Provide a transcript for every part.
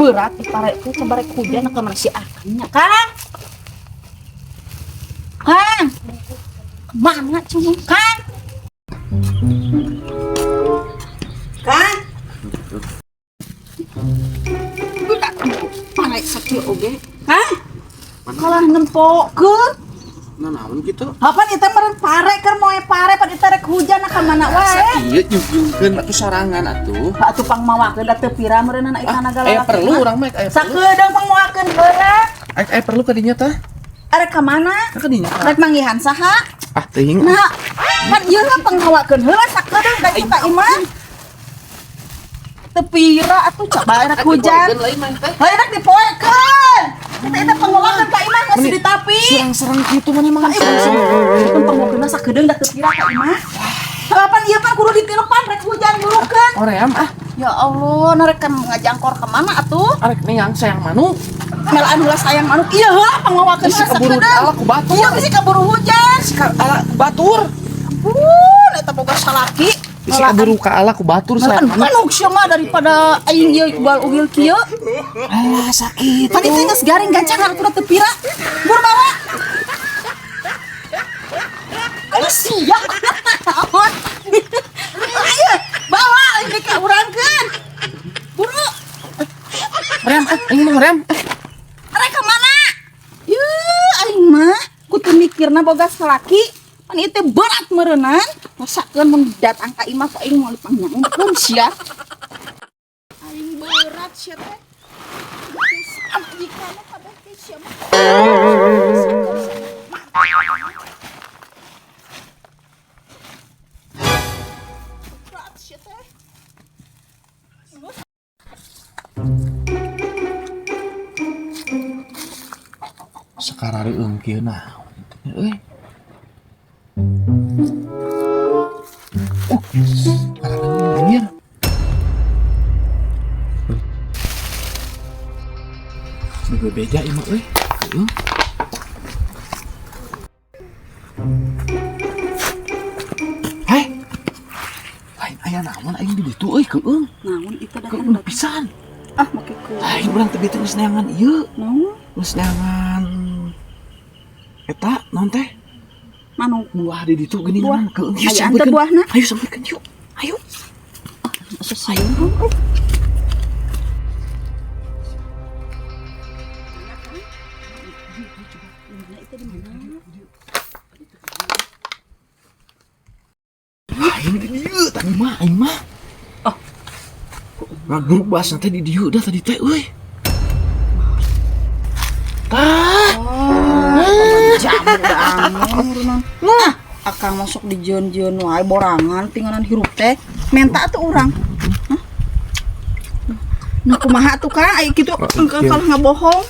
Berat pare teh sabarek hujan ka mana si akangnya, Kang? Kang. Kemana cuma Kang? Kang. Berat pare sakieu oge. Kang. Kalah nempokeun. Nah, naon gitu? Apa nih teh meureun pare keur moe pare pan ieu rek hujan ka mana wae. Iya, jungkeun atuh sorangan atuh. Pak atuh pangmawakeun da teu pira meureun anak Ah, itana aya perlu urang mah, aya perlu. Sakedeung pangmawakeun heula. Aya aya perlu ka dinya tah? Arek ka mana? Ka dinya. Rek manggihan saha? Ah, teuing. Nah, pan ieu mah pangmawakeun heula sakedeung ka itu ka imah. Teu pira atuh coba rek hujan. Lain mah teh. Heuh rek dipoekeun. Kita eta pangmawakeun ka imah geus ditapi. Serang-serang kitu mana emang. Ka imah pangmawakeunna sakedeung da teu pira ka imah. Kapan ieu pan kudu ditilepan rek hujan burukeun. Oream ah, Ya Allah, nah rek ngajangkor ka mana atuh? arek neang sayang manuk. Melaan heula sayang manuk. Iya heula pangmawakeun Bisi heula kaburu sakedeung. ala ku batur. Iya bisi kaburu hujan. Bisi ka ala ku batur. Ampun, eta boga salaki. Bisi kaburu ka ala ku batur Melaan sayang manuk. manuk sia mah daripada aing ieu ugal ugil kieu. Alah sakit. Tadi teh geus garing gancangan atuh teu pira. Bur bawa. Aduh sia. Ayo, bawa ini ka urangkeun. Buru. Oream ah, aing mah oream. Arek ka mana? Yeuh, aing mah kudu mikirna boga salaki. Pan ieu teh berat meureunan. Masakeun mun datang ka imah ku aing moal dipangnyaungkeun sia. Aing berat sia teh. Pamajikanna kabeh teh sia mah. Berat sia teh. Sekarang kieu naon teh euy. Anjir. Beda ieu mah euy. Heueuh. Hei. Lain aya naon aing di ditu euy keueung. Naon itu datang Keueung pisan. Ah, make keueung. Lain urang teh teh geus neangan ieu. Naon? Geus neangan eta naon teh? Manuk. Buah di ditu geuning Buah. keueung. Aya ante buahna? Ayo sampeurkeun yuk. Ayo. Asa sayur. Aing di dieu tadi mah aing mah. Oh. Ngagrubas teh di dieu dah tadi teh euy. Tah. Oh, jamu da. Nah, akang masuk di jeun-jeun wae borangan tinggalan hirup teh. Menta tuh urang. Hah? Nah, kumaha tuh Kang? Ai kitu engkau kalau ngabohong.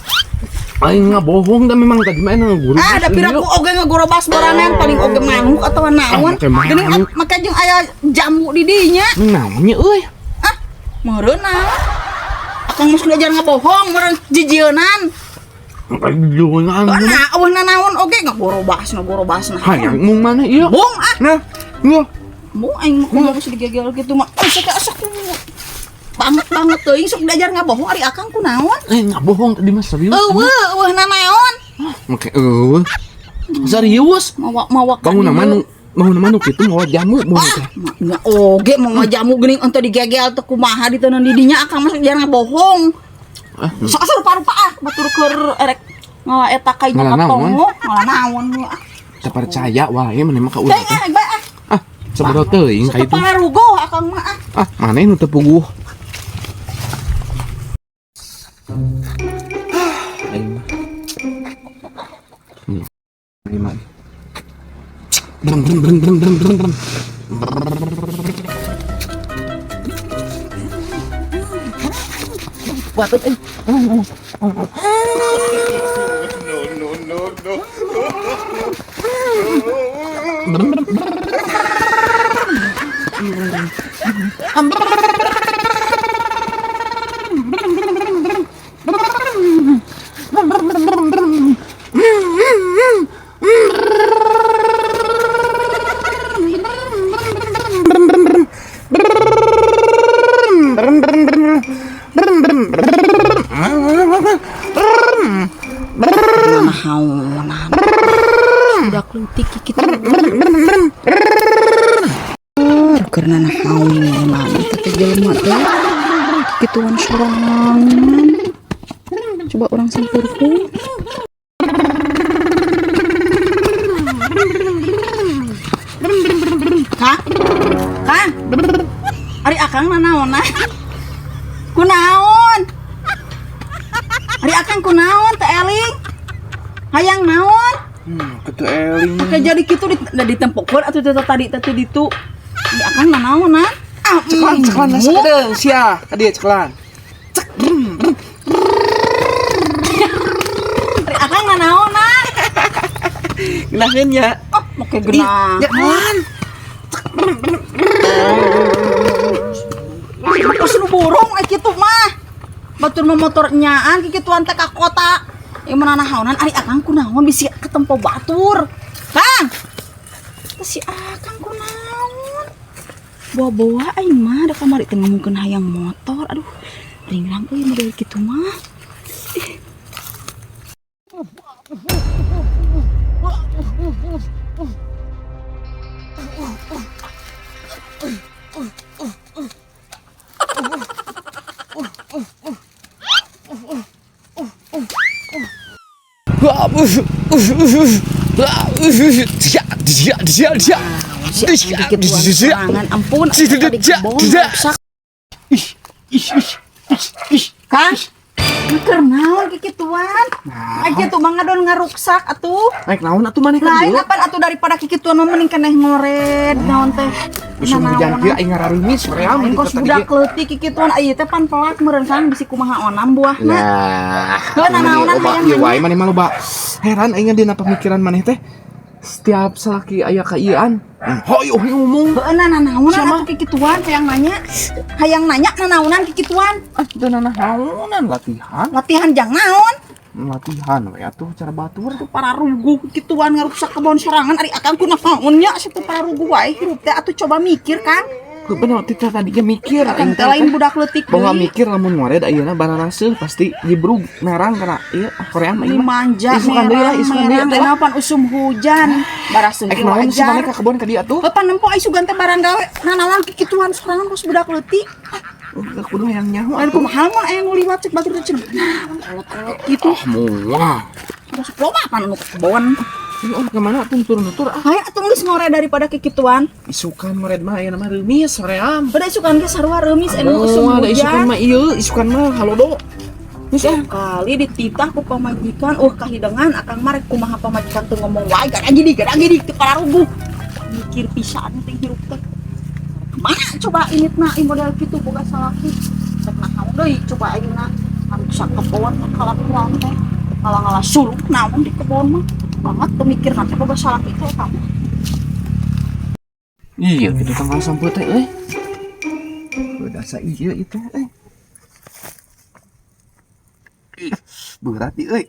Aing ngabohong dah memang tadi mah ngagurubas. Ah, da piraku oge ngagorobas borangan paling oge manuk atawa naon. Ah, make manuk. Geuning make jeung aya jamu di dinya. Naonnya euy? Ah, meureunna. Akang geus diajar ngabohong meureun jijieunnan. Jijieunnan. Nah, eueuh naon oge ngagorobas nah. Hayang mung mana ieu? Bung ah. Nah, ieu. Bung aing mah kumaha geus digegel kitu mah. Sok asa ku banget banget teuing sok diajar ngabohong ari akang ku naon? Ngabohong tadi mah serius. Eueuh, eueuh naon? Make eueuh. Serius. Mawa mawa Bangun nama nu kitu mawa jamu mun teh. Nya oge mawa jamu geuning ente digegel teh kumaha diteundeun di dinya akang mah sok diajar ngabohong. Ah, Sok asa rupa-rupa ah batur keur erek ngala eta ka Ngala naon? Ngala naon ah. Teu percaya wae maneh mah ka urang Teuing teh. ah, bae ah. Ah, sabodo teuing ka Teu itu. parugoh akang mah ah. Ah, maneh nu teu puguh. Aing mah. Aing mah. Breng breng breng breng breng breng breng. Buat eh. No, no, no, no. Naonan. Budak leutik kitu. Keur nanaonan eta teh jelema teh. Kituan sorangan. Coba urang sampeurkeun. Kang? Kang? Ari akang nanaonan? Kunaon? Ari akang kunaon teh eling? Hayang naon? Ketu eling. Oke jadi kitu di, da ditempokeun atuh teh tadi teh ditu. Ari akang nanaonan? Ah, Ceklan, ceklan lah sakedeung sia. Ka dieu ceklan. Ari akang nanaonan? Geunaheun nya. Oh, make geunah. Ya kelan. Terus nu burung eh kitu mah. Batur mah motor nyaan kikituan teh ka kota. Ieu mah nanaonan ari akang kunaon bisi ketempo batur. Kang. Teh si akang kunaon? Bawa-bawa aing mah da kamari teh ngomongkeun hayang motor. Aduh, ringrang euy model kitu mah. Ih. Si akang dikituan sorangan ampun atuh tadi kebon rusak. Kang, keur naon kikituan? Ai kitu mah ngadon ngaruksak atuh. Naik naon atuh maneh ka Lain dieu? apaan atuh daripada kikituan mah mending keneh ngored naon teh. Usum hujan kieu aing ngararumis soream Lain di kos tadi budak ge. leutik kikituan ieu teh pan pelak meureun Kang bisi kumaha onam buahna. Nah, Heuh, nanaonan loba hayang ieu wae nanya. maneh mah loba. Heran aing dina pamikiran maneh teh. Setiap salaki aya kaieuan, hoyong ngomong. Heuh, nanaonan Siapa? atuh kikituan hayang nanya. Hayang nanya nanaonan kikituan. Ah, teu nanaonan latihan. Latihan jang naon? Latihan we atuh cara batur. Tuh pararuguh kikituan ngaruksak kebon sorangan ari akang kunaon nya situ pararuguh wae hirup teh atuh coba mikir Kang. Heuh bener teh tadi ge mikir Akang aing teh lain budak leutik Bawa deui. mikir lamun ngored ayeuna bararaseuh pasti jibrug merang kana ieu ah, Korea mah ieu mah. Dimanja Isukan deui lah, merang isukan deui merang atuh lah. kenapa usum hujan baraseuh Eh ge naon sih maneh wajar. ka kebon ka dieu atuh? Bapak nempo ai sugan teh barang gawe nanaon kikituan sorangan kos budak leutik. Kudu hayang nyaho Lain kumaha mun aya nu liwat cek batur teh cenah. Nah, kolot-kolot gitu. Ah moal. Terus loba pan anu ka kebon. Ini oh kemana atuh nutur-nutur ah. Hayo atuh geus ngore daripada kikituan. Isukan ngored mah ayeuna mah reumis soream. Beda isukan ge sarua reumis anu usum Oh, ada isukan hujan. mah ieu, isukan mah halodo. Geus ah. Kali dititah ku pamajikan, kahidangan akang mah rek kumaha pamajikan teu ngomong wae gada gidi teu pararuguh. Mikir pisan teh hirup teh. Kemana coba initna ieu model kitu boga salaki. Rek naon deui coba ayeuna ngaruksak kebon kalakuan teh. Ngalah-ngalah suluk naon di kebon mah. Banget pemikirna teh boga salaki teh eta mah. Iya, kitu tanggal sampeu teh euy. Udah sa ieu ieu teh euy. Ih, berat ieu euy.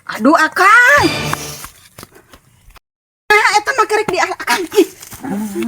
Aduh akang. Nah, eta mah kerek di akang. Ih,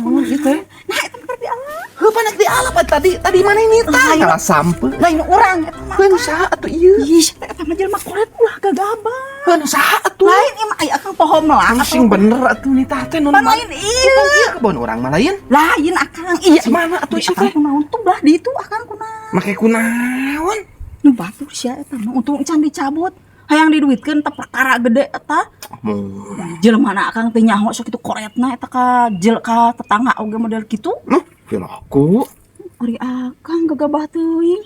Naon ieu teh? nah eta mah kerek di ala. Heuh panak di ala pa tadi tadi mana ini tah? Lain. Ngalah sampeu. Lain urang eta mah. Heuh nu saha atuh ieu? Ih, eta mah jelema koret ulah gagabah. Heuh nu saha atuh? Lain ieu mah ai akang poho melak Anu sing bener atuh nitah teh nu Pan lain ieu. Ieu kebon urang mah lain. Lain akang iya. Semana atuh Ih, ieu akang teh? kunaon tuh belah di itu akang kunaon. Make kunaon? Nu batur sia eta mah untung can dicabut. Hayang diduitkeun teh perkara gede eta. Moal. Jelema na akang teh nyaho sok itu koretna eta ka jel ka tetangga oge model kitu. Noh, piraku. Ari akang gagabah teuing.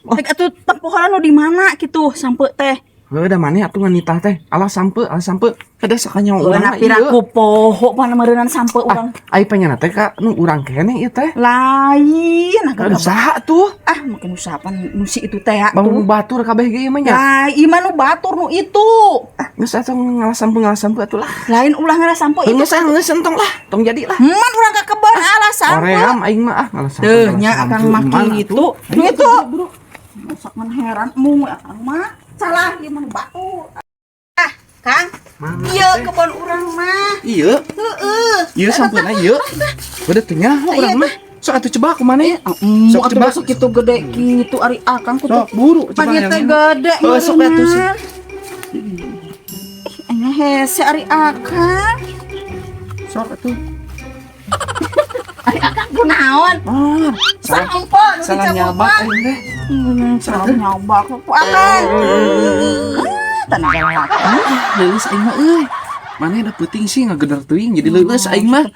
Rek atuh tempoholan nu di mana kitu sampe teh. Heuh da maneh atuh nganitah teh. Alah sampe, alah sampe. Kada sakanyaho urang Urang mah ieu. piraku poho mana meureunnan sampe urang. Ah, ai panyana teh ka nu urang keneh ieu teh. Lain Aduh agak saha tuh? ah makin usapan nu si itu teh ya Bangun tuh. batur kabeh ge ieu mah nya. Lah, ieu mah nu batur nu itu. Ah, geus atuh ngalah sampe ngalah sampe atuh lah. Lain ulah ngalah sampe itu. Geus ah geus entong lah, tong jadi lah. Man urang ka kebon alah sampe. Oream aing mah ah ngalah sampe. Teuh ngalah nya sampe. akang mah Mana kitu. atuh? Nu itu. Sok man heran mung akang mah. Salah ieu mah nu batur. Ah, Kang, Mana iya teh? Kebon urang mah. Iya. Heeh. Iya, sampeuna ieu. Udah teu nyaho urang mah. Sok atuh coba aku mana? Sok Sok coba. Atuh kitu gede kitu ari akang kudu. Sok buru coba Pagi yang teh ini. gede. Oh, sok atuh sih. Ih, hese ari akang. Sok atuh. Ari akang kunaon? Ah, salah Sampo nu salah dicabut nyabak mah. aing teh. Salah nyabak ku akang. Ah, tenaga laki. Leuleus aing mah euy. Maneh da peuting sih ngagedar teuing jadi leuleus aing mah.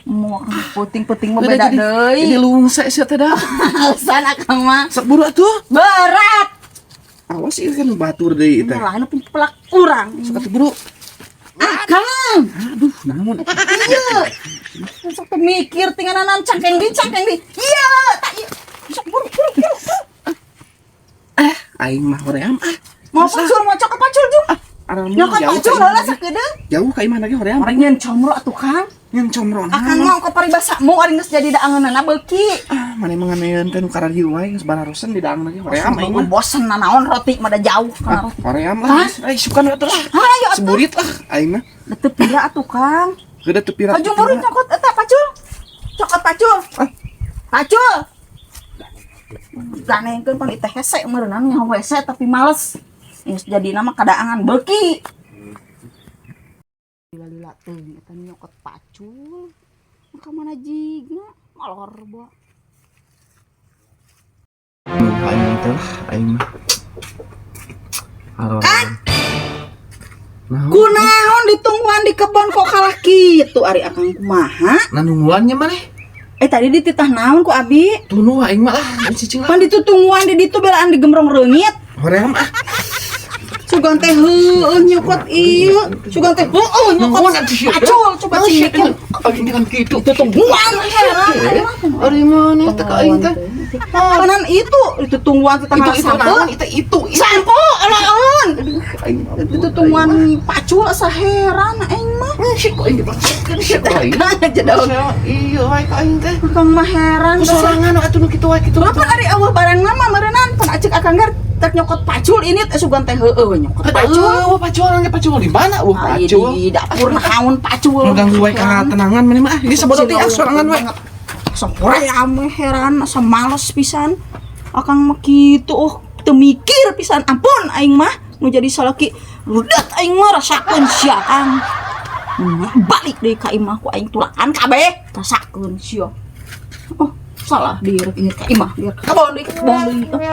Mau puting-puting mah Udah beda jadi deui. jadi lungse sia teh dah. Alasan akang mah. Sok buru atuh. Berat. Awas ieu kan batur deui teh. Lah nu pelak urang. Sok atuh buru. Akang. Aduh, naon? Iya. Sok teu mikir tingananan cangkeng di cangkeng di. Iya, tak iya. Sok buru buru buru. Eh, aing mah hoream ah. Mau pacul, mau cokot pacul jung. Aramu Nyokot jauh pacul ka heula imah. sakedeung. Jauh ka imah lagi hoream. Orang nyen comro atuh, Kang. Nyen comro. Akang mau ke paribasa mau ari geus jadi daangeunana beuki. Ah, maneh mah nganeun teh nu karadieu wae geus bararosen di daang lagi hoream aing mah. Bosen nanaon roti mah da jauh kana Ah, roti. hoream lah. Eh, sukan atuh lah. Hayo atuh. Seburit lah aing mah. Da teu pira atuh, Kang. Gede teu pira. Maju buru nyokot eta pacul. Cokot pacul. Ah. Pacul. Ganengkeun pan teh hese meureunnan nyaho hese tapi males. Geus jadi nama kadaangan beuki. Lila-lila teuing eta nyokot pacul. Ka mana jigna? Molor boa. Aing teh lah, aing mah. Halo. Nah, Kunaon ditungguan di kebon kok kalah kitu ari akang kumaha? nah nungguannya maneh? Eh, tadi dititah naon ku abi? Tunu aing mah lah, cicing lah. Pan ditutungguan di ditu belaan di gemrong reungit. Hoream ah. Sugan teh heueuh nyokot ieu. Sugan teh heueuh nyokot pacul coba cing mikir. Aing kan kitu. Ditungguan heran. Ari maneh teh ka aing teh? Kanan itu tungguan teh Itu tanggal itu sampo. naon itu itu. Sampo alaun. Aing mah. Itu tungguan pacul asa heran aing mah. Sih kok aing dipaksakeun sih kok aing. Aja daun. Iya wae ka aing teh. Akang mah heran. Ku sorangan atuh nu kitu wae kitu. Bapak ari awal barang nama meureunan pan acek akang gar tek nyokot pacul ini teh sugan teh heueuh nyokot pacul. Pacul, pacul orangnya pacul di mana? Wah, Ai, pacul. di dapur naon pacul. Ngeganggu wae ka tenangan maneh mah. Ini sabodo teh ah, sorangan wae. Asa hoream heran asa males pisan. Akang mah kitu oh teu mikir pisan ampun aing mah nu jadi salaki rudet aing mah rasakeun sia Kang. Balik deui ka imah ku aing tulakan kabeh rasakeun sia. Oh, salah dir ini ka imah dir. Kebon deui, kebon deui.